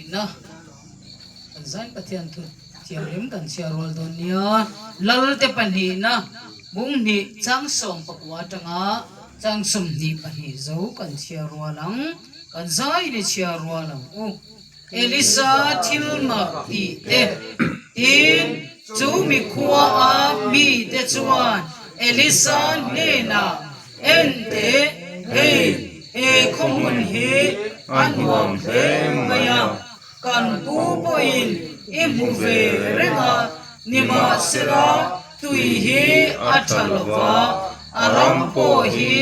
pahnihna kan zain Pathian thu thianghlim kan chhiar rual dawn nia. Lalte pahnihna bung hnih chang 14 atanga chang 22 zo kan chhiar rual ang. Kan zain i chhiar rual ang u. Elisa thil mak tih te, tin, chu mi khuaa mite chuan Elisa hnenah, En teh, hei, he khawhmun hi a nuam hle mai a, kan pu pawhin i hmu ve reng a, nimahsela tui hi a tha lo va, a ram pawh hi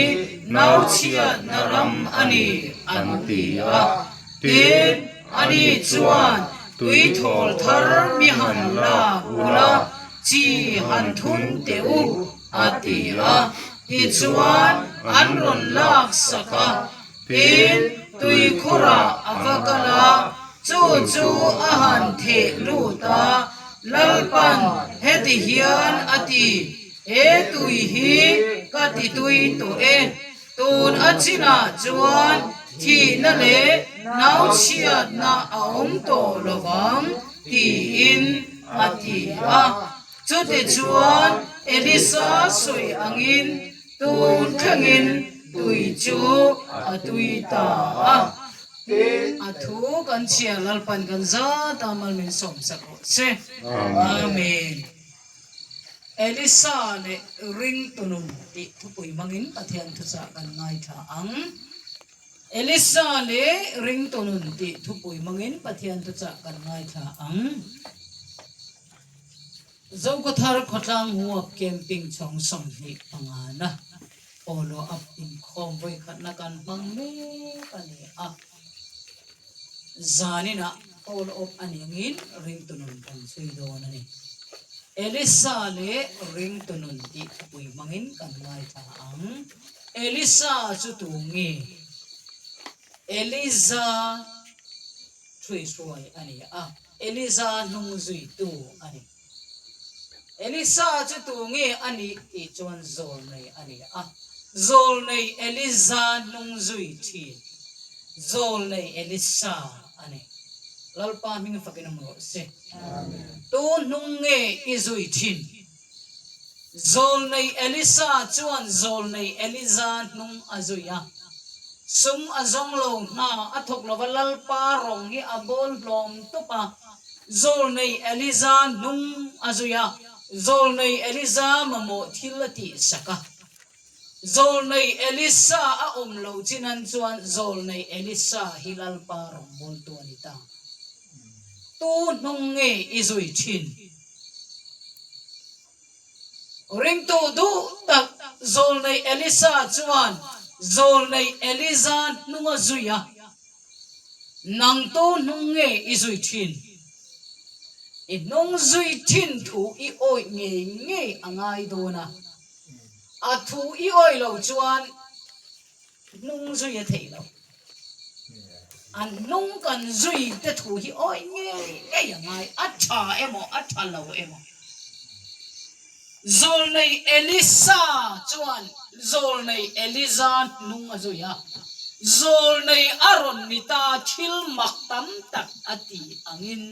nauchhiatna ram a ni, an ti a. Tin, ani chuan tuithawl thar mi han lak ula, chi han thun teh u, a ti a. Tichuan, an rawn lak sak a. Tin, tuikhurah a va kal a, chu chu a han theh lut a, Lalpan heti hian a ti, He tui hi ka ti tui tawh e. Tun a chinah chuan thihna leh nauchhiatna a awm tawh lo vang, tiin a ti a. Chutichuan Elisa sawi angin tun thlengin tui chu a tui ta a. A thu kan chhiar Lalpan kan zat a mal min sawmsak rawh se. Amen. Elisa leh ringtunun tih thupui hmangin Pathian thuchah kan ngaithla ang. Elisa leh ringtunun tih thupui hmangin Pathian thuchah kan ngaithla ang. Zokhawthar khawtlang huap camping chhawng 25 na follow up inkhawm vawikhatna kan hmang mek a ni a. Zaninah follow up a nih angin ringtunun kan chhui dawn a ni. Elisa leh ringtunun tih thupui hmangin kan ngaithla ang. Elisa chu tu nge? Eliza thuihruai a ni a, Eliza hnung zuitu a ni. Elisa chu tu nge a nih tih chuan zawlnei a ni a, zawlnei Eliza hnung zui thin zawlnei Elisa a ni. Lalpa hming fakin awm rawh se. Tu hnung nge i zui thin? Zawlnei Elisa chuan zawlnei Eliza hnung a zui a, sum a zawng lo hna a thawk lova Lalpa rawng hi a bawl hlawm tawp a, Zawlnei Eliza hnung a zui a, Zawlnei Eliza mamawh thil a tihsak a. Zawlnei Elisa a awm loh chinan chuan Zawlnei Elisa hi Lalpa rawngbawltu a ni ta. Tu hnung nge i zui thin? Ringtu duh tak Zawlnei Elisa chuan Zawlnei Eliza hnung a zui a. Nang tu hnung nge i zui thin? I hnung zui thin thu i awih ngei ngei a ngai dawn a, a thu i awih lo chuan hnung zui a theih lo. An hnung kan zui te thu hi awih ngei ngei a ngai, a tha emaw a tha lo emaw. Zawlnei Elisa chuan zawlnei Eliza hnung a zui a, zawlnei a rawn ni ta thil mak tam tak a ti angin,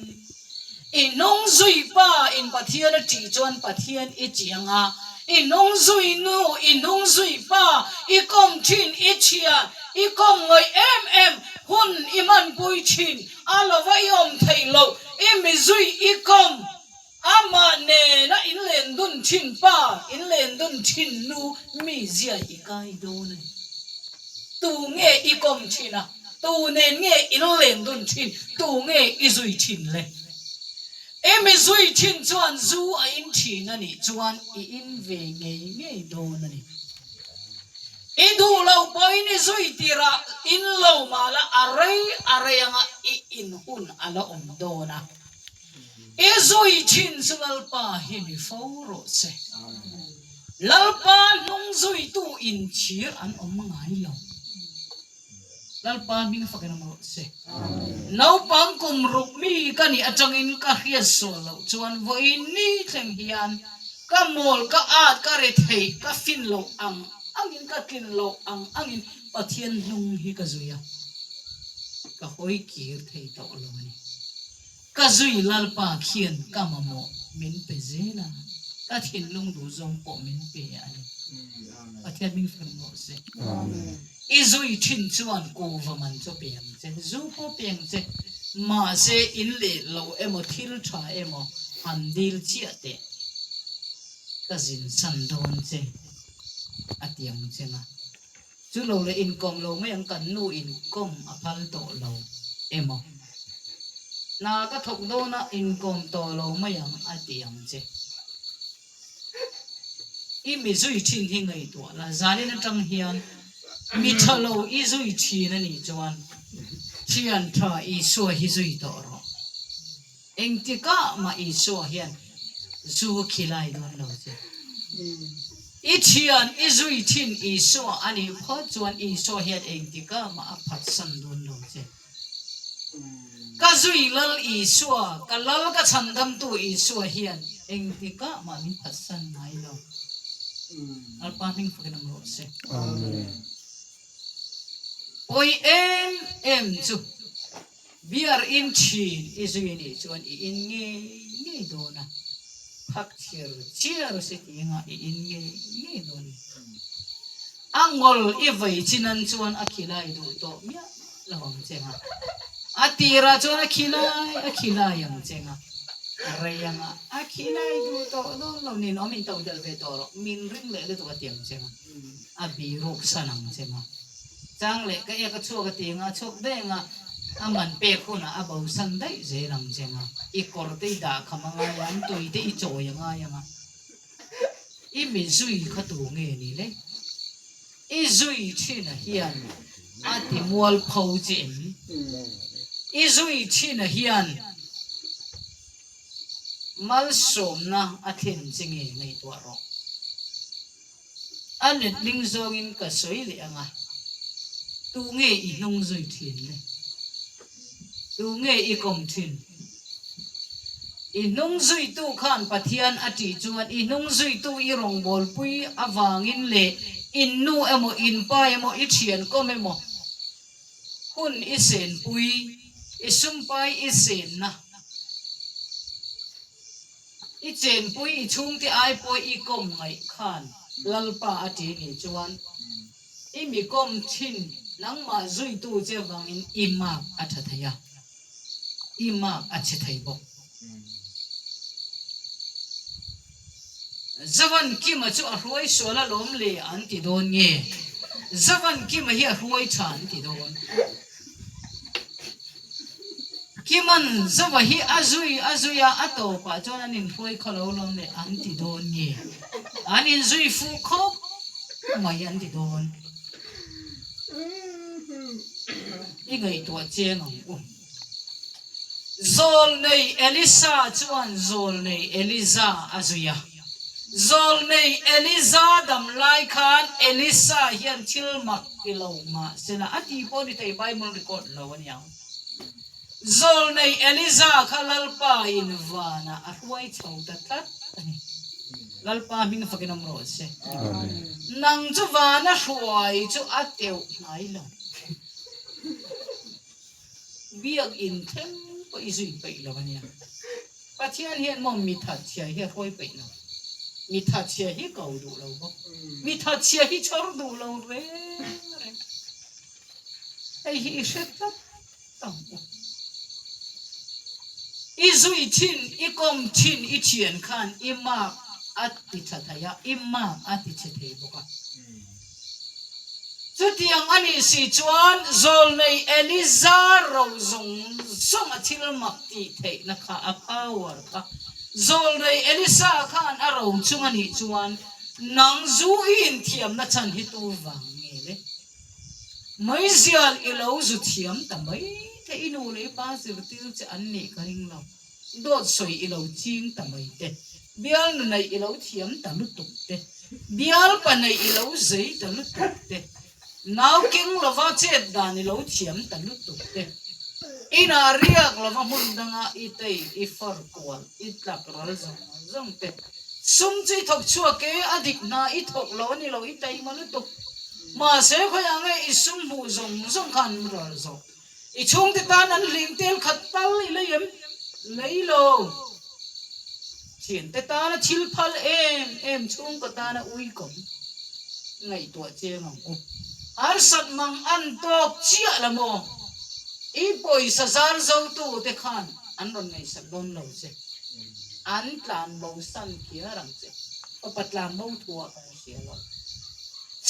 I hnung zui pa in Pathian a ṭih chuan Pathian i ṭih ang a, i hnung zui nu, i hnung zui pa, i kawm ṭhin, i ṭhian, i kawm ngawih em em, hun i hmanpui ṭhin, a lova i awm theih loh, i mi zui i kawm. Amah nena in len dun thin pa, in len dun thin nu mi zia i kai dawn a ni. Tu nge i kawm thin a, tu nen nge in len dun thin, tu nge i zui thin le? I mi zui thin chuan zu a in thin a nih chuan i in ve ngei ngei dawn a ni. I duh lo pawhin i zui tirah in lo mahla a rei a rei anga i in hun a la awm dawn a. I zui thin chu Lalpa hi ni fo rawh se. Lalpa hnung zuitu inchhir an awm ngai lo. Lalpa hming fakin awm rawh se. Naupang kum ruk mi ka nih atangin ka hriat sual loh chuan vawiin ni thleng hian ka mawl, ka at, ka rethei, ka fin loh ang angin, ka tlin loh ang angin Pathian hnung hi ka zui a, ka hawi kir thei tawh lo a ni. Ka zui Lalpa khian ka mamawh min pe zel a, ka thinlung duh zawng pawh min pe a ni. Pathian hming fun rawh se. I zui thin chuan kuva man chu pe ang che, zu pawh pe ang che, mahse in leh lo emaw thil tha emaw han dil chiah teh ka zin san dawn che a ti ang che nga. Chu lo leh inkawm lo mai ang kan nu inkawm a phal tawh lo emaw? Hna ka thawk dawn a inkawm tawh lo mai ang a ti ang che. I mi zui thin hi ngaihtuah la, zanin atang hian mi tha lo i zui thin a nih chuan thian tha Isua hi zui tawh rawh. Engtikah mah Isua hian zu a khilai dawn lo che. I thian i zui thin Isua a nih phawt chuan Isua hian engtikah mah a phatsan dawn lo che. Ka zui lal Isua, ka lal ka chhandamtu Isua hian engtikah mah min phatsan ngai lo. Lalpa hming fakin awm rawh se. Pawi em em chu. Beer in thin i zui nih chuan i in ngei ngei dawn a, phak chhiar chhiar si tih engah i in ngei ngei dawn a ni. A ngawl i vei chin an chuan a khilai duh tawh miah lo ang che nga, a tirah chuan a khilai a khilai ang che nga, a rei anga a khilai duh tawh dawn lo ninawm in to del ve tawh rawh, min ring leh lutuk a ti ang che nga, a biruk san ang che nga. Chang leh ka ek a chhuak a ti anga a chhuak daih anga a man pek hunah a bosan daih zel ang che anga i kawr te i dah kham a ngai ang tui te i chawi a ngai anga i mi zui kha tu nge ni le i zui thin a hian a ti mual pho che em i zui thin a hian malsawmna a thlen che nge ngaihtuah rawh. A letling zawngin ka sawi leh ang a, tu nge i hnung zui thin le? Tu nge i kawm thin? I hnung zuitu khan Pathian a tih chuan i hnung zuitu i rawngbawlpui avangin leh in nu emaw in pa emaw i thian kawm emaw hun i senpui, i sumpai i senna, I chenpui i chhungte ai pawh i kawm ngaih khan Lalpa a ti nih chuan i mi kawm thin nangmah zuitu che vangin i mark a tha thei a, i mark a chhe thei bawk. Zavan Kima chu a hruai sual alawm le an ti dawn nge? Zavan Kima hi a hruai tha an ti dawn? Kiman Zova hi a zui a zui a, a tawpah chuan an inhruai khaw lo lawm leh an ti dawn nge? An inzui fuh khawp mai an ti dawn. I ngaihtuah chiang ang u. Zawlnei Elisa chuan zawlnei Eliza a zui a. Zawlnei Eliza dam lai khan Elisa hian thil mak ti lo mahsela a ti pawh ni thei Bible record lo a niang. Zawlnei Eliza kha Lalpa in vanah a hruai chho ta tlat a ni. Lalpa hming fakin awm rawh se. Nang chu vana hruai chu a teuh hnai lo. Biak in thleng pawh i zui peih lo a nia. Pathian hian maw mi thatchhia hi a hruai peih lo. Mi thatchhia hi ko duh lo bawk. Mi thatchhia hi chhawr duh lo reng reng. Hei hi i hre tlat ang u. I zui thin, i kawm thin, i thian khan i mark a ti tha thei a, i mark a ti chhe thei bawk a. Chutiang a nih si chuan zawlnei Eliza ro zawng zawng a thil mak tih theihna kha, a power kha zawlnei Elisa khan a ro chung a nih chuan nang zu i inthiamna chhan hi tu vang nge le? Meizial i lo zu thiam ta mai te, i nu leh i pa zirtir che an nih ka ring lo. Dawt sawi i lo ching ta mai te, bial nu neih i lo thiam ta lutuk te, bial pa neih i lo zei ta lutuk te, nau king lova chet dan i lo thiam ta lutuk te, inah riak lova hmun danga i tei, i far kual, i tlak ral zawng zawng te, sum chu i thawk chhuak e, a dik hna i thawk lo a ni lo, i taima lutuk. Mahse khawiah nge i sum hmuh zawng zawng khan an ral zawh? I chhungte tan an hlim tel khat tal i lei em? Lei lo. Thiante tana thil phal em em chhungkaw tana uikawm ngaihtuah chiang ang u. Harsat mang an tawk chiah la maw? I pawisa zar zotu te khan an rawn ngaihsak dawn lo che. An tlan bo san phiar ang che. Fapa tlan bo thuah kan hria lo.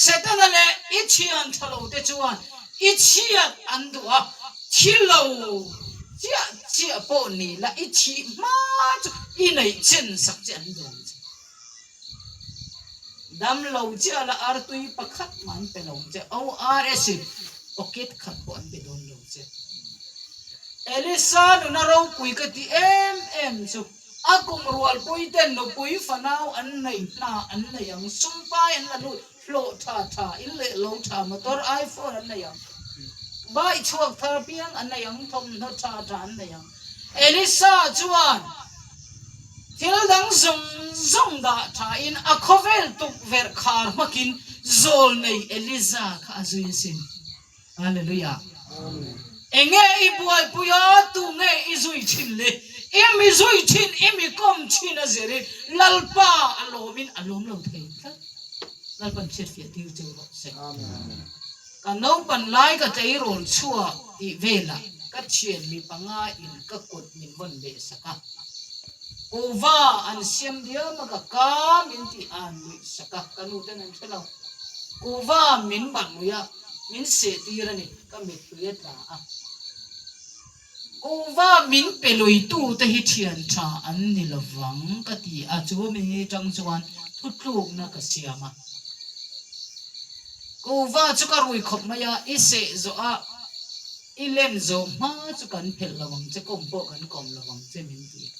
Setana leh i thian tha lo te chuan i chhiat an duh a, thi lo chiah chiah pawh ni la i thih hma chu i neih chen sak che an duh ang che. Dam lo chiah la artui pakhat mah an pe lo ang che, ORS in pocket khat pawh an pe dawn lo che. Elisa nuna ropui ka ti em em chu a kum rualpui ten nupui fanau an nei hna an nei ang, sumpai an la lut hlawh tha tha in leh lo tha motor iPhone an nei ang, bike chhuak thar piang an nei ang, thawmhnaw tha tha an nei ang. Elisa chuan thil dang zawng zawng dah tha in a khawvel tukverh khar hmakin zawlnei Eliza kha a zui asin. Hallelujah. Enge i buaipui a, tunge i zui thin le? I mi zui thin, i mi kawm thin a zirin Lalpa a lawmin a lawm lo thei tlat. Lalpan hriatfiah tir cheu rawh se. Ka naupan lai ka tleirawl chhuak tih velah ka thian mi panga in ka kut min vawn beh sak a. Kuva an siam diam a ka ka min tih an nuih sak a, ka nu ten an hre lo. Kuva min barh lui a. Min seh tir a ni, ka mittui a tla a. Kuhva min pe luitu te hi thian tha an ni lovang ka ti a, chu mi tang chuan thutlukna ka siam a. Kuhva chu ka rui khawp mai a, i seh zawh a, i lem zawh hma chu kan phelh lo ang che, kawm pawh kan kawm lo ang che min ti a.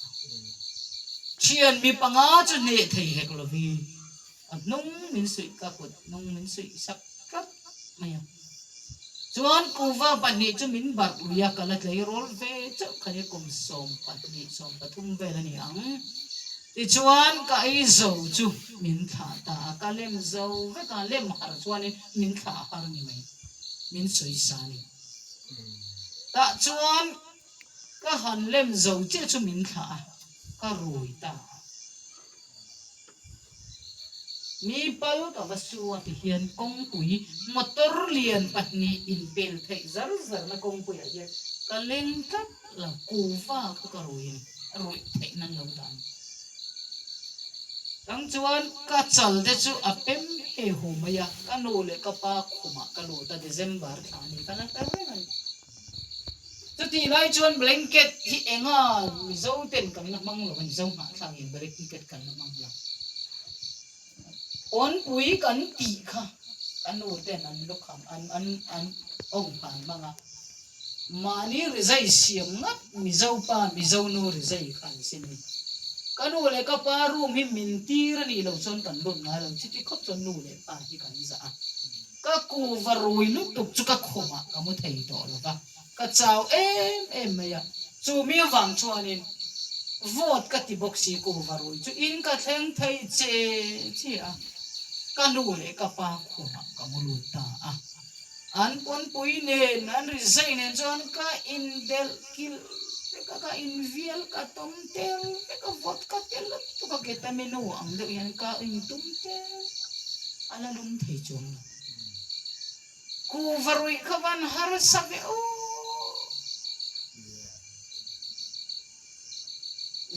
Thian mi panga chu hneh thei hek lovi. A hnung min suih ka kut hnung min suih sak tlat mai a. Chuan kuva pahnih chu min barh lui a, ka la tleirawl ve chauh kha hi kum 12, 13 vel a ni ang. Tichuan ka ei zo chu min thlah ta a, ka lem zo vek a, lem har chuanin min thlah har ni mai, min sawi sa a ni. Tah chuan ka han lem zo chiah chu min thlah a, ka rui ta a. Mi pal ka va su a ti hian kawngpui motor lian pahnih inpel theih zar zarna kawngpuiah hian ka leng tlat lo, kuva kha ka rui a ni, ruih theih nan lo dan. Tang chuan ka chal te chu a pem he hu mai a, ka nu leh ka pa khumah ka lut a, December thla a ni ka la hre reng a ni. Chutih lai chuan blanket hi enga Mizo ten kan la hmang lo a ni, Zo hnahthlak in blanket kan la hmang lo. Pawnpui kan tih kha ka nu ten an lukham an an an awnghan hmang a, mahni rizai siam ngat Mizo pa Mizo nu rizai kha an sin a ni. Ka nu leh ka pa room hi min tir a nih loh chuan kan lut ngai lo, chuti khawp chuan nu leh pa hi kan zah a. Ka kuva rui lutuk chu ka khumah ka mu thei tawh lo va, ka chau em em mai a. Chu mi avang chuanin vote ka ti bawk si kuva rui chu in ka thleng thei che che a, ka nu leh ka pa khumah ka mu lut ta a. An pawnpui nen, an rizai nen chuan ka indelh kilh vek a, ka invial ka tawm tel vek a, vote ka ti lutuk a, ketaminu ang deuh hian ka intum tel. A la lum thei chuang lo. Kuhva ruih kha van harsa ve aw.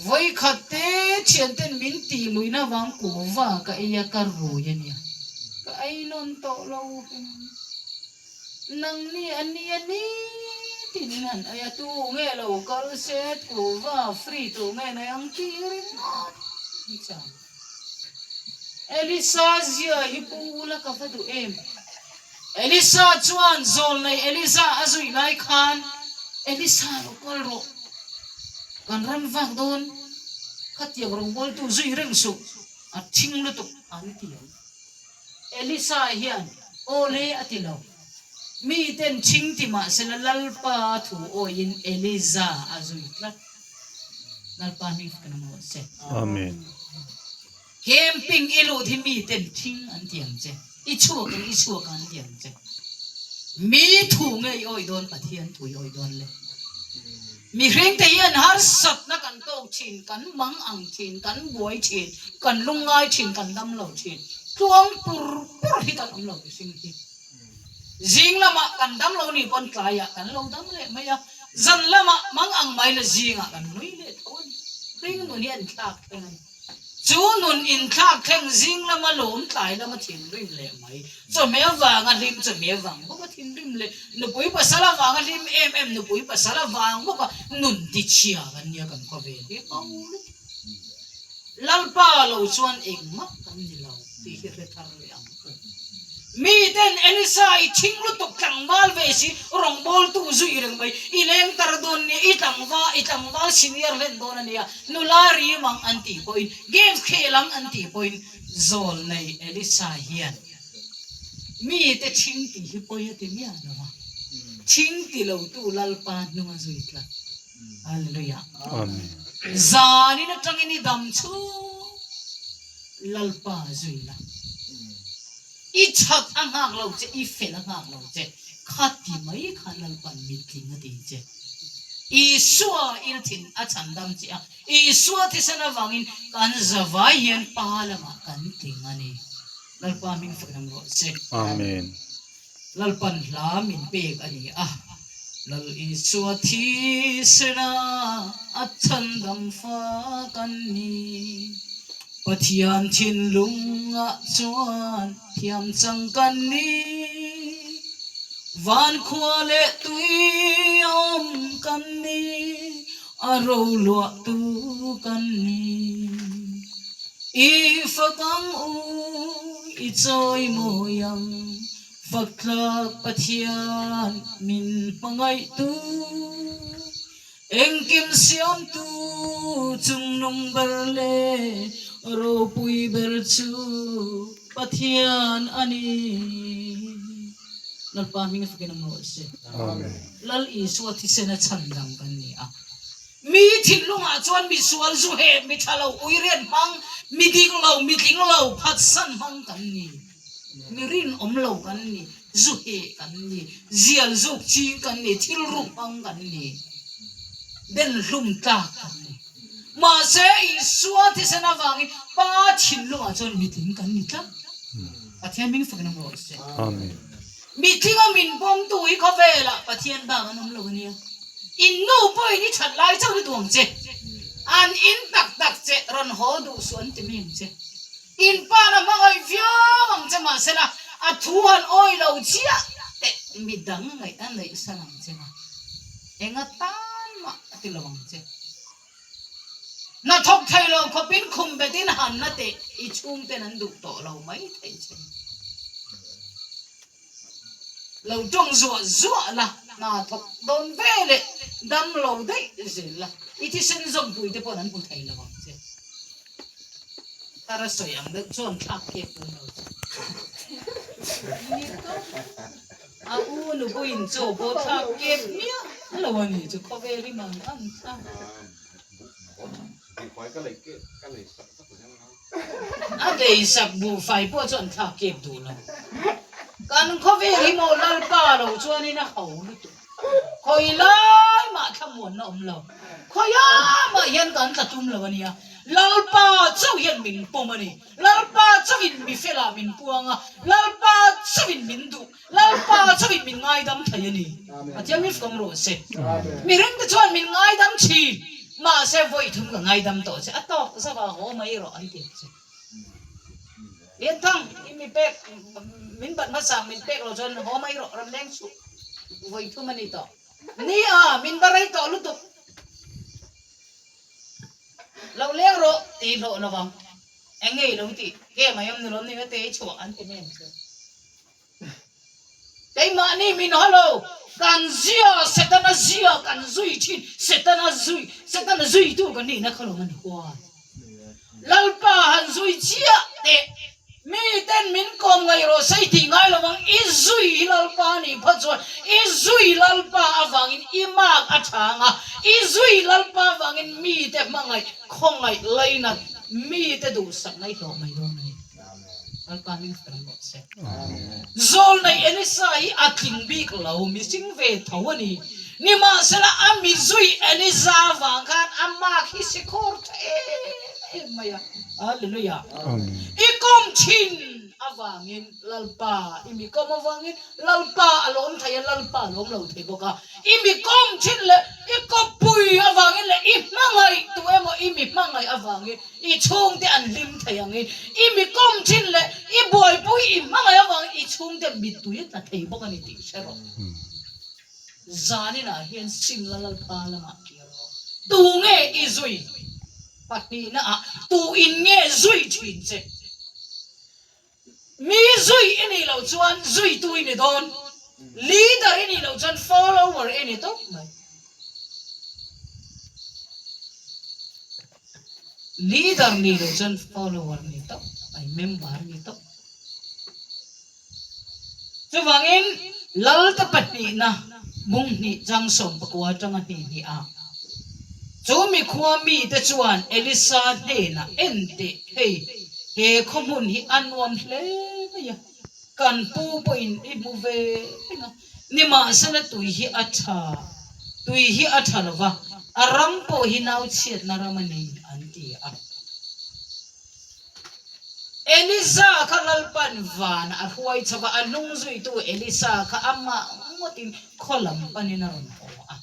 Vawikhat te thianten min tih luihna vang kuhva ka ei a, ka rui a nia. Ka ei nawn tawh lo hrim. Nangni a nia ni tinin han ei a, tu nge lo kal se kuhva free tu nge nei ang tih ringawt ni chang. Elisa zia hi pu ula ka va duh em? Elisa chuan zawlnei Elisa a zuih lai khan, Elisa lo kal rawh, kan ram vak dawn, khatiang rawngbawltu zui reng suh, a thing lutuk an ti ang. Elisa hian aw le a ti lo. Miten thing ti mah sela Lalpa thu awiin Elisa a zui tlat. Lalpa hming fak in awm rawh se. Amen. Camping i lut hi miten thing an ti ang che, i chhuak in i chhuak an ti ang che. Mi thu nge i awih dawn Pathian thu i awih dawn le. Mihring te hian harsatna kan tawk thin, kan mang ang thin, kan buai thin, kan lungngai thin, kan dam lo thin. Tluang pur pur hi kan awm lo mihring hi. Zing lamah kan dam lo nih pawn tlaiah kan lo dam leh mai a, zan lamah mang ang mai la zingah kan nui leh tho a ni. Hring nun hi an thlak thleng a ni. Chu nun inthlak thleng zing lama lawm tlai lama thinrim leh mai, chawhmeh avanga hlim chawhmeh avang bawka thinrim leh nupui pasal avanga hlim em em nupui pasal avang bawka nun tichhia kan nia kan khawvel hi ho lutuk. Lalpa lo chuan engmah kan ni lo tih hi hre thar leh ang u. Miten Elisa i thing lutuk tlangval ve si rawngbawltu zui reng mai i leng tar dawn nia i tlangva i tlangval senior hlen dawn a nia nula rim ang an tih pawhin games khel ang an tih pawhin zawl nei Elisa hian mite thing tih hi pawi a ti miah lo va thing ti lotu Lalpa hnunga zui tlat. Hallelujah. Amen. Zanin atangin i dam chhung Lalpa zui la. I that a nghak lo che, i fel a nghak lo che, kha ti mai khan Lalpan mitling a ti che. Isua in a thin a chhandam che a, Isua thisen avangin kan zavai hian Pa lamah kan tling a ni. Lalpa hming fak dam rawh se. Amen. Lalpan hla min pek a ni a, Lal Isua thisena a chhandam fa kan ni. Pathian thinlungah chuan thiam chang kan ni. Van khua leh tui awm kan ni, a roluahtu kan ni. I fak ang u, i chawimawi ang, fak tlak Pathian min hmangaihtu, engkim siamtu chungnung ber leh ropui ber chu Pathian a ni. Lalpa hming a fakin awm rawh se. Lal Isua thisen a chhandam kan ni a. Mi thinlungah chuan mi sual zu heh, mi tha lo, ui riat hmang, mi dik lo, mi tling lo, phatsan hmang kan ni. Mi rinawm lo kan ni, zu heh kan ni, zial zuk ching kan ni, thil ruk hmang kan ni, den hlum tlak kan ni. Mahse, Isua thisen avangin Pa thinlungah chuan mi tling kan ni tlat. Pathian hming fakin awm rawh se. Amen. Mithinga min pawmtu hi khawvelah Pathian bak an awm lo a nia. In nu pawhin i that lai chauh hi duh ang che. An in tak tak che rawn haw duh suh an ti mai ang che. In pa na hmangaih viau ang che mahsela a thu han awi lo chiah teh midang ngaih a neih san ang che nga. Enga tan mah a ti lo ang che. Hnathawk thei lo khawpin khum betin han na teh i chhungten an duh tawh lo mai thei che. Lo tawng zuah zuah la, hna thawk dawn ve leh dam lo daih zel la, i thisen zawmpui te paw'n an hmu thei lo ang che. Thar a sawi ang deuh chuan thlak kep dawn lo che. A u nupuiin chaw pawh thlak kep miah lo a ni chu khawvel hi mang ang thlak. A leisak buhfai pawh chu an thlak kep duh lo. Kan khawvel hi maw Lalpa lo chuanin a ho lutuk. Khawi lai mah thlamuanna awm lo. Khawiah mah hian kan tla tum lo a nia. Lalpa chauh hian min pawm a ni. Lalpa chauhin mi felah min puang a, Lalpa chauhin min duh, Lalpa chauhin min ngaidam thei a ni. Pathian min fawm rawh se. Mihring te chuan min ngaidam thin, mahse vawi thum ka ngaidam tawh che, a tawk zauh a haw mai rawh an ti ang che. Lianthang, i mi pek, min bat hmasa min pek lo chuan haw mai rawh, rawn leng suh, vawi thum a ni tawh. Ni a, min va rei tawh lutuk. Lo leng rawh tih hlawh lo vang. Eng nge i lo tih? Ke mai awm ni lawm ni nga te i chhuah an ti mai ang che. Keimahni min haw lo, kan zia Setana zia kan zui thin, Setana zui, Setana zuitu kan nihna kha lawm an huat. Lalpa han zui chiah teh. Miten min kawm ngaih rawh se i tih ngai lo vang, i zui hi Lalpa a nih phawt chuan i zui Lalpa avangin i mark a tha ang a, i zui Lalpa avangin mite hmangaih, khawngaih, lainat, mite duhsakna i hlawh mai dawn a ni. Lalpa hming fak rawh se. Zawlnei Elisa hi a tling bik lo, mihring ve tho a ni. Nimahsela a mi zui Eliza vang khan a mark hi sikhawr tha em em mai a. Hallelujah. I kawm thin avangin Lalpa i mi kawm avangin Lalpa a lawm thei a, Lalpa a lawm lo thei bawk a. I mi kawm thin leh i kawppui avangin leh i hmangaih tu emaw i mi hmangaih avangin i chhungte an hlim thei angin i mi kawm thin leh i buaipui i hmangaih avangin i chhungte mittui a tla thei bawk a ni tih hre rawh. Zaninah hian Simla Lalpa lamah kir rawh. Tu nge i zui? Pahnihnaah tu in nge zui thin che? Mi zui i nih loh chuan zuitu i ni dawn, leader i nih loh chuan follower i ni tawp mai. Leader nih loh chuan follower ni tawp mai, member ni tawp. Chuvangin Lalte pahnihna bung hnih chang 19 atanga hnih hnih ah chu mikhua mite chuan Elisa hnenah en teh hei he khaw hmun hi a nuam hle mai a, kan pu pawhin i hmu ve reng a, nimahsela tui hi a tha, tui hi a tha lo va, a ram pawh hi nau chhiatna ram a ni an ti a. Elisa kha Lalpan van a hruai chho va, a hnung zuitu Elisa kha amah ngawtin khaw lam panin a rawn haw a.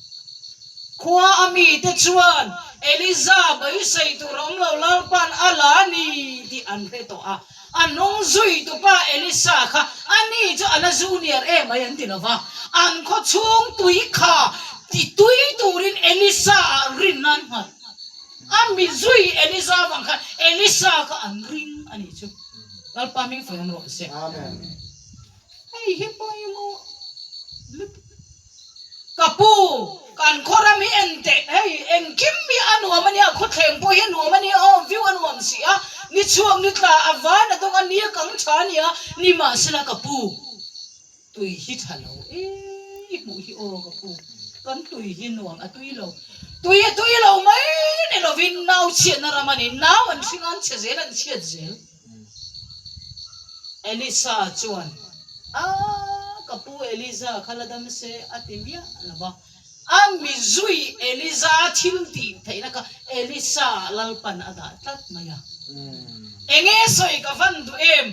Khua a mite chuan Elisa beisei tur a awm lo, Lalpan a la a ni tih an hre tawh a. A hnung zuitupa Elisa kha ani chu a la junior em mai an ti lo va, an khaw chhung tui kha ti tui turin Elisa-ah rinna an nghat. A mi zui Elisa vang khan Elisa kha an ring a nih chu. Lalpa hming fawih awm rawh se. Hei hi pawimawh lutuk. Ka pu, kan khaw ram hi en teh, hei engkim hi a nuam a nia, khawthleng pawh hi a nuam a nia aw, view a nuam si a, ni chhuak ni tla a van a dawng a, ni a kang tha a nia, nimahsela ka pu. Tui hi tha lo e hmuh hi aw ka pu kan tui hi nuam a tui lo tui a tui lo mai ni lovin nau chhiatna ram a ni nau an hring a an chhe zel an chhiat zel Elisa chuan a ka pu Eliza kha la dam se a ti miah lo va a mi zui Eliza thil tih theihna kha Elisa Lalpan a dah tlat mai a. Enge sawi ka van duh em?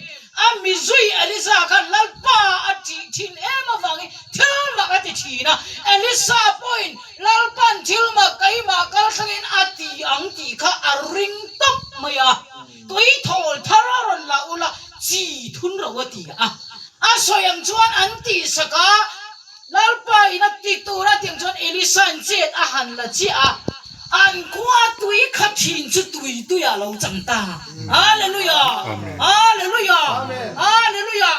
A mi zui Elisa khan Lalpa a tih thin em avangin thil mak a ti thin a. Elisa pawhin Lalpan thil mak keimah kal thlengin a ti ang tih kha a ring tawp mai a. Tui thawl thar a rawn la ula chi thun ro a ti a. A sawi ang chuan an tihsak a. Lalpa in a ti tur a tiang chuan Elisa'n chet a han la chiah a, an khua tui kha thin chu tui tuiah a lo chang ta. Hallelujah! Hallelujah! Hallelujah!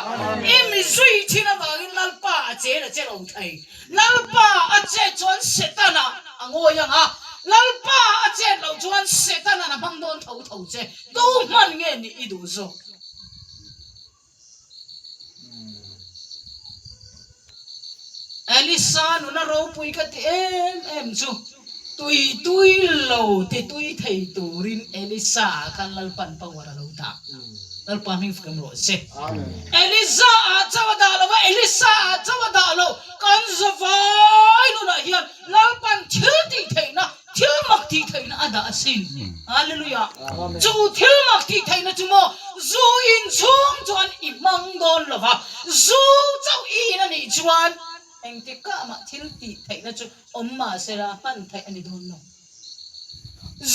I mi zui thin avangin Lalpa a che la che lo thei. Lalpa a chet chuan Setana a ngawi ang a, Lalpa a chet loh chuan Setana'n a hmang dawn tho tho che. Tu hman nge nih i duh zawk? Elisa nuna ropui ka ti em em chu tui tui lo ti tui thei turin Elisa ah khan Lalpan power a lo dah. Lalpa hming fak em rawh se. Elisa ah chauh a dah lo va, Elisa ah chauh a dah lo. Kan zavai nunah hian Lalpan thil tih theihna Thil mak tih theihna a dah asin. Hallelujah. Chu thil mak tih theihna chu maw zu in chhung chuan i hmang dawn lo va, zu chauh i in a nih chuan engtikah mah thil tih theihna chu awm mahsela hman theih a ni dawn lo.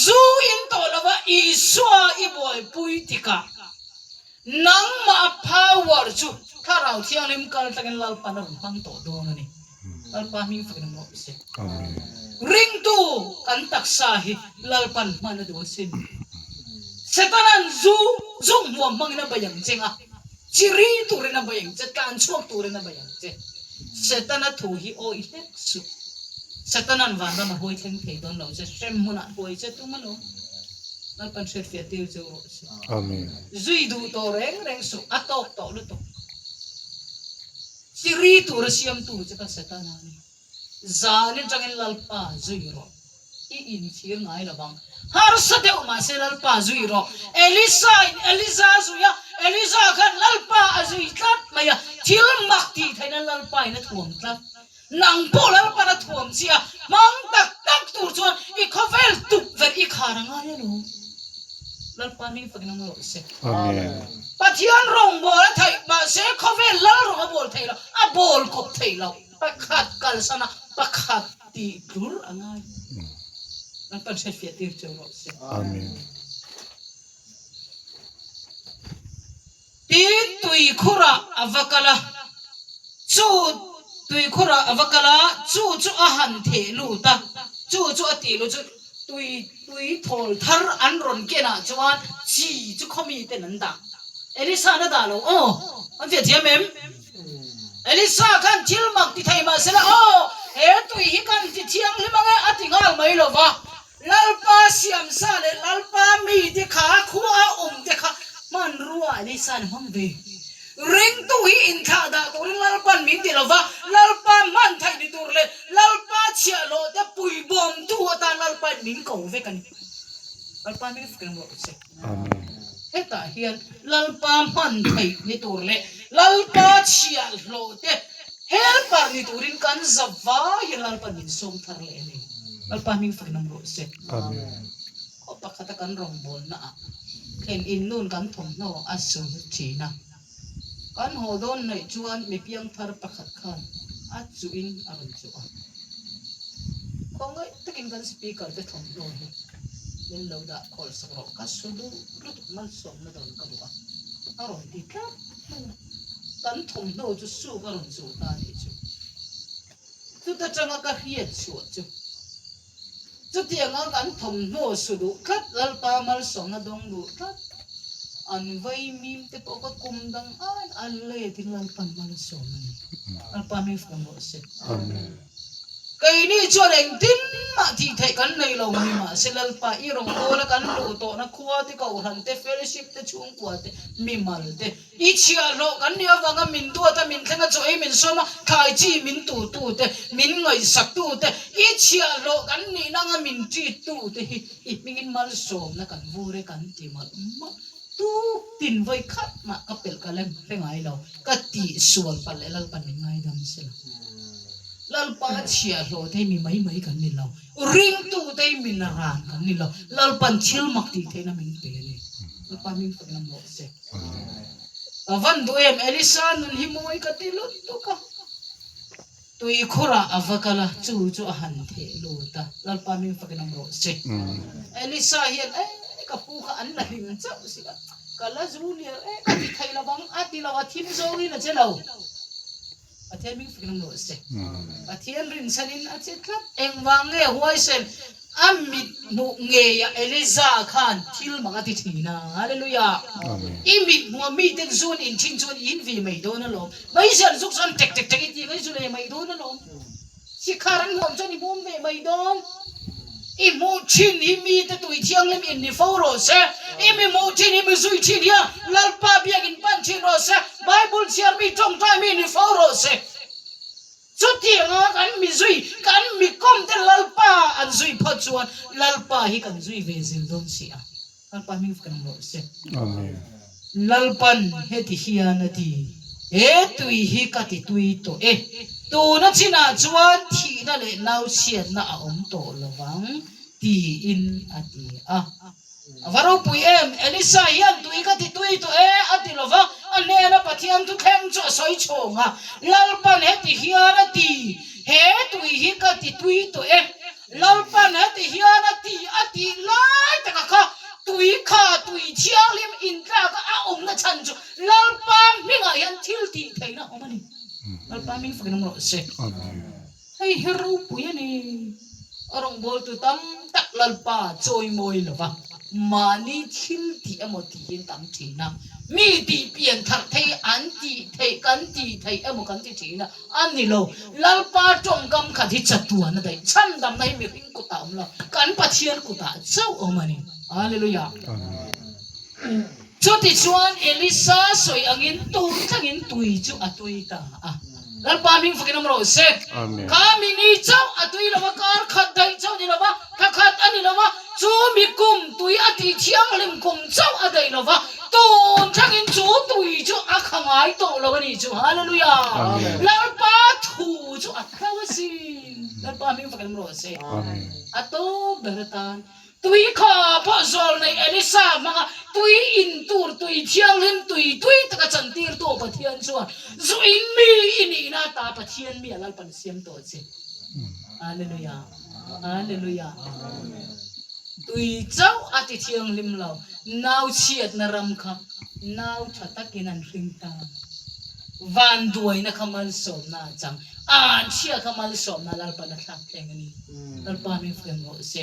Zu in tawh lo va Isua i buaipui tikah Nangmah power chu Thlarau Thianghlim kal tlangin Lalpan a rawn hmang tawh dawn a ni. Lalpa hming fakin awm rawh se. Ringtu kan taksa hi Lalpan hman a duh asin. Setanan zu zu hmuam hmangin a bei ang che nga, chiri turin a bei ang che, tlan chhuak turin a bei ang che. Setana thu hi awih hlek suh. Setanan vanram a huai thleng thei dawn lo che, hrem hmunah huai che tum alawm. Lalpan hriatfiah tir chu rawh se. Amen. Zui duh tawh reng reng suh, a tawk tawh lutuk. Chiri tura siamtu che kha Setana a ni. Zan atangin Lalpa zui rawh. I inchhir ngai lo vang. Harsa deuh mahse Lalpa zui rawh. Elisa in Eliza a zui a, Eliza khan Lalpa a zui tlat mai a, thil mak tih theihna Lalpa in a thuam tlat. Nang pawh Lalpan a thuam chi a, hmang tak tak tur chuan i khawvel tukverh i khar a ngai alawm. Lalpa hming fakin awm rawh se. Amen. Pathian rawngbâwl a theih mahse khawvel lal rawng a bâwl thei lo, a bâwl kawp thei lo. Pakhat kalsan a, pakhat tih tlur a ngai. Lalpan hriatfiah tir cheu rawh se. Amen. Tin, tuikhurah a va kal a, chu tuikhurah a va kal a, chu chu a han theh lut a, chu chu a tih luh chu tui tui thawl thar an rawn kenah chuan chi chu khaw miten an dah. Elisa-n a dah lo, aw, an fiah thiam em? Elisa khan thil mak ti thei mah sela, aw, he tui hi kan ti thianghlim ang e, a ti nghal mai lo va. Lalpa siamsa leh Lalpa mite kha khua a awm te kha hmanrua Elisa an hmang ve. Ringtu hi inthlah dah turin Lalpan min ti lova, Lalpa hman theih ni tur leh Lalpa chhiahhlawh te puibawmtu atan Lalpain min ko vek a ni. Lalpa hming fak rawh se. Amen. Hetah hian Lalpa hman theih ni tur leh Lalpa chhiahhlawh te Helper ni turin kan za vaiin Lalpa min sawm thar leh a ni. Lalpa hming fakin awm rawh se. Amen. Khaw pakhata kan rawngbawlna ah thlen in nun kan thawmhnaw a sul thin a. Kan haw dawn hnaih chuan mi piangthar pakhat khan a chuhin a rawn chuh a. Khawngaih takin kan speaker te thawmhnaw hi min lo dah khawl sak rawh. Ka su duh lutuk malsawmna dawn ka duh a, a rawn ti tlat mai a. Kan thawmhnaw chu suk a rawn chuh ta a nih chu. Chuta tanga ka hriat chhuah chu chutianga kan thawmhnaw su duh tlat, Lalpa malsawmna dawng duh tlat, an vaimim te pawh ka kum dang aiin a let in Lalpan malsawm a ni. Lalpa hming fak ang rawh se. Amen. Keini chuan engtin mah tih theih kan nei lo ni mahse Lalpa i rawngbawla kan luh tawhna khua te, kohhran te, fellowship te, chhungkua te, mimal te, I chhiahhlawh kan nih avanga min duat a, min thleng a, chaw ei min sawm a, thlai chi min tu tu te, min ngaihsak tu te, i chhiahhlawh kan nih nanga min ṭit tu te hi i hmingin malsawmna kan vur e kan ti mawlh mawlh. Tuk tin vawi khat mah ka pelh ka lem hre ngai lo, ka tih sual palh leh Lalpan min ngaidam se la. Lalpa chhiahhlawh te hi mi mai mai kan ni lo, ringtu te hi mi naran kan ni lo, Lalpan thil mak tih theihna min pe a ni. Lalpa hming fakin a mawh se. Ka van duh em, Elisa nun hi mawi ka ti lut tuk a. Tuikhurah a va kal a, chu chu a han theh lut a, Lalpa hming fakin awm rawh se. Elisa hian, E, ka pu kha an la hlim chauh si a, ka la junior e, ka ti thei lo ang, a ti lo, a thim zawngin a che lo. Pathian hming fakin awm rawh se. Pathian rinchhanin a che tlat. Engvang nge huaisen a mit hmuh ngeiah Eliza khan thil mak a ti thin a. Hallelujah! I mit hmuh a miten zun in thin chuan i invi mai dawn alawm. Meizial zuk chuan tek tek tek i tih mai chu lei mai dawn alawm. Sikhar an hmuam chuan i hmuam ve mai dawn. I hmuh thin hi mite tui thianghlim in ni fo rawh se. I mi hmuh thin hi mi zui thin hian Lalpa biakin pan thin rawh se. Bible chhiar mi tawngtai mi ni fo rawh se. Chutianga kan mi zui, kan mi kawm te Lalpa an zui phawt chuan Lalpa hi kan zui ve zel dawn si a. Lalpa hming fak ang rawh se. Amen. Lalpan heti hian a ti, He tui hi ka ti tui tawh e, tuna chinah chuan thihna leh nauchhiatna a awm tawh lo vang, tiin a ti a. A va ropui em! Elisa hian tui ka ti tui tawh e a ti lo va, a hnena Pathian thuthleng chu a sawi chhawng a, Lalpan heti hian a ti, He tui hi ka ti tui tawh e, Lalpan heti hian a ti a tih lai taka kha tui kha tui thianghlim intlaka a awmna chhan chu Lalpa hmingah hian thil tih theihna a awm a ni. Lalpa hming fakin awm rawh se. Hei hi ropui a ni. A rawngbawltu tam tak Lalpa chawimawi lova mahni thil tih emaw tiin tam thin a, mi tih pian thar thei an tih theih kan tih theih emaw kan ti thin a, A ni lo, Lalpa tawngkam khat hi chatuan a daih. Chhandamna hi mihring kutah a awm lo, kan Pathian kutah chauh a awm a ni. Hallelujah! Chutichuan Elisa sawi angin tur thlengin tui chu a tui ta a. Lalpa hming fakin awm rawh se. Kha mi ni chauh a tui lo va, kar khat daih chauh ni lo va, thla khat a ni lo va, chu mi kum tui a tih thianghlim kum chauh a daih lo va, tun thlangin chu tui chu a kha ngai tawh lo a ni chu. Hallelujah! Lalpa thu chu a tho asin. Lalpa hming fakin awm rawh se. A tawp ber atan Tui kha pawh zawl nei Elisa hmanga tui in tur tui thianghlim tui tui taka chantirtu Pathian chuan zu in mi i nihna ata Pathian mi a Lalpan siam tawh che. Hallelujah. Hallelujah. Tui chauh a ti thianghlim lo. Nau chhiatna ram kha nau tha takin an hring ta. Vanduaina kha malsawmna a chang. An chhia kha malsawmna Lalpan a thlak thleng a ni. Lalpa min fem rawh se.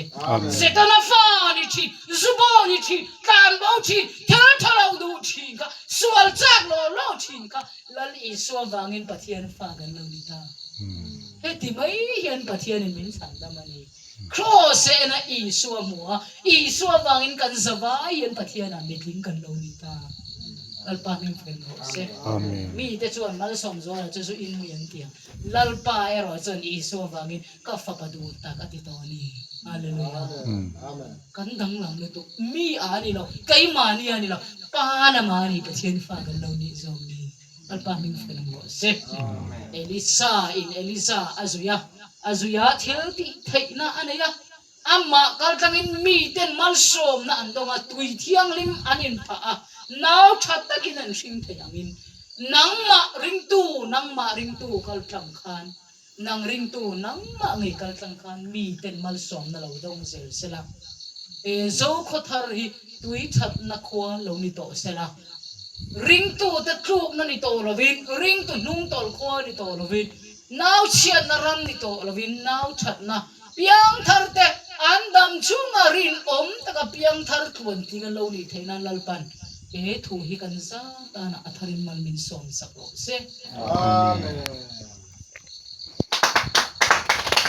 Setana fa ni thin, zubo ni thin, tlanbo thin, thil tha lo duh thin kha, sual chak law law thin kha Lal Isua vangin Pathian fa kan lo ni ta. Heti mai hian Pathianin min chhandam a ni. Kraws ena Isua hmu a, Isua vangin kan zavai hian Pathianah mitling kan lo ni ta. Lalpa hming fel rawh se. Mite chuan malsawm zuala chu zu in mi an ti a, Lalpa erawh chuan Isua vangin ka fapa duh tak a ti tawh a ni. Hallelujah. Kan danglam lutuk. Mi a ni lo, keimahni a ni lo, Pa lamah a ni Pathian fa kan lo nih zawk ni. Lalpa hming fel rawh se. Elisa in Elisa a zui a, a zui a thil tih theihna a nei a, amah kaltlangin miten malsawmna an dawng a, tui thianghlim an inphah a, nau tha takin an hring thei angin nangmah ringtu, nangmah ringtu kaltlang khan, nang ringtu nangmah ngei kaltlang khan miten malsawmna lo dawng zel sela, he Zokhawthar hi tui thatna khua lo ni tawh sela. Ringtute tlukna ni tawh lovin, ringtu hnungtawlh khua ni tawh lovin, nau chhiatna ram ni tawh lovin, nau thatna piangthar te an dam chhunga rinawm taka piangthar tluantling an lo nih theih nan Lalpan he thu hi kan za tana a tharin mal min sawm sak rawh se. Amen.